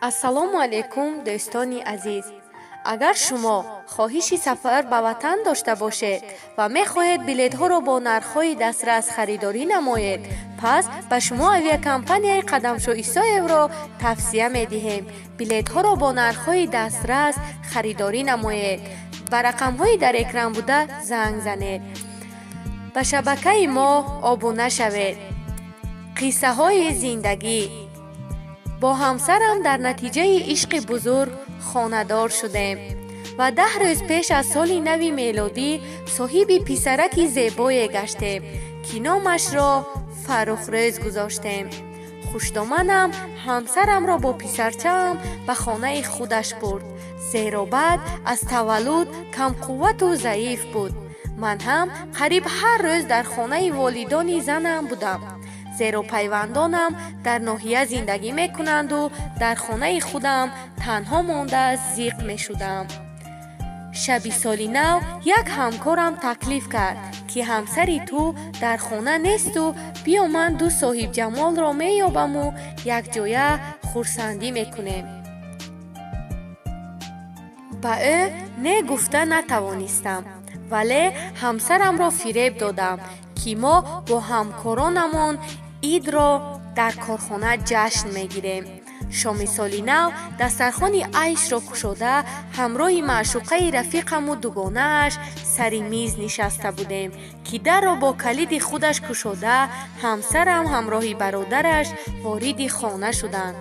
Ассалому алайкум, дӯстони азиз! Агар шумо хоҳиши сафар ба ватан дошта бошед ва мехоҳед билетҳоро бо нархҳои дастрас харидорӣ намоед, пас ба шумо авиакомпанияи Қадамшо Исоевро тавсия медиҳем. Билетҳоро бо нархҳои дастрас харидорӣ намоед, ба рақамҳои дар экран буда занг занед, ба шабакаи мо обуна шавед. Қиссаҳои зиндагӣ. Бо ҳамсарам дар натиҷаи ишқи бузург хонадор шудем ва 10 рӯз пеш аз соли нави мелодӣ соҳиби писараки зебое гаштем, ки номашро Фаррухрӯз гузоштем. Хушдоманам ҳамсарамро бо писарчаам ба хонаи худаш бурд, зеро баъд аз таваллуд камқуввату заиф буд. Ман ҳам қариб ҳар рӯз дар хонаи волидони занам будам, зеро пайвандонам дар ноҳия зиндагӣ мекунанду дар хонаи худам танҳо монда зиқ мешудам. Шаби соли нав як ҳамкорам таклиф кард, ки ҳамсари ту дар хона несту биё, ман ду соҳибҷамолро меёбаму якҷоя хурсандӣ мекунем. Ба ӯ не гуфта натавонистам, вале ҳамсарамро фиреб додам, ки мо бо ҳамкоронамон идро дар корхона ҷашн мегирем. Шоми соли нав дастархони айшро кушода, ҳамроҳи маъшуқаи рафиқаму дугонааш сари миз нишаста будем, ки дарро бо калиди худаш кушода, ҳамсарам ҳамроҳи бародараш вориди хона шуданд.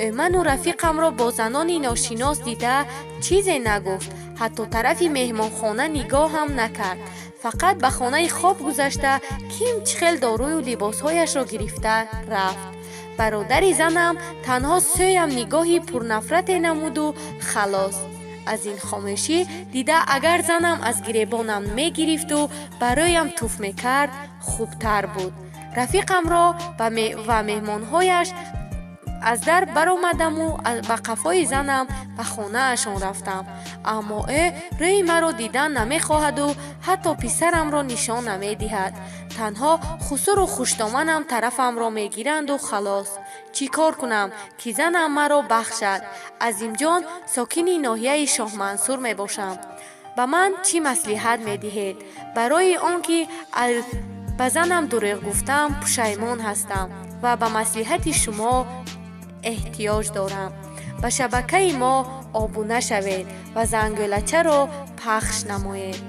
Ӯ ману рафиқамро бо занони ношинос дида, чизе нагуфт, ҳатто тарафи меҳмонхона нигоҳ ҳам накард. Фақат ба хонаи хоб гузашта, ким чӣ хел дорую либосҳояшро гирифта рафт. Бародари занам танҳо сӯям нигоҳи пурнафрате намуду халос. Аз ин хомӯшӣ дида, агар занам аз гиребонам мегирифту бароям туф мекард, хубтар буд. Рафиқамро ва меҳмонҳояш аз дар баромадаму ба қафои занам ба хонаашон рафтам, аммо ӯ рӯи маро дидан намехоҳаду ҳатто писарамро нишон намедиҳад. Танҳо хусуру хушдоманам тарафамро мегиранду халос. Чӣ кор кунам, ки занам маро бахшад? Азимҷон, сокини ноҳияи Шоҳмансур мебошам. Ба ман чӣ маслиҳат медиҳед? Барои он ки ба занам дурӯғ гуфтам, пушаймон ҳастам ва ба маслиҳати шумо эҳтиёҷ дорам. Ба шабакаи мо обуна шавед ва зангӯлачаро пахш намоед.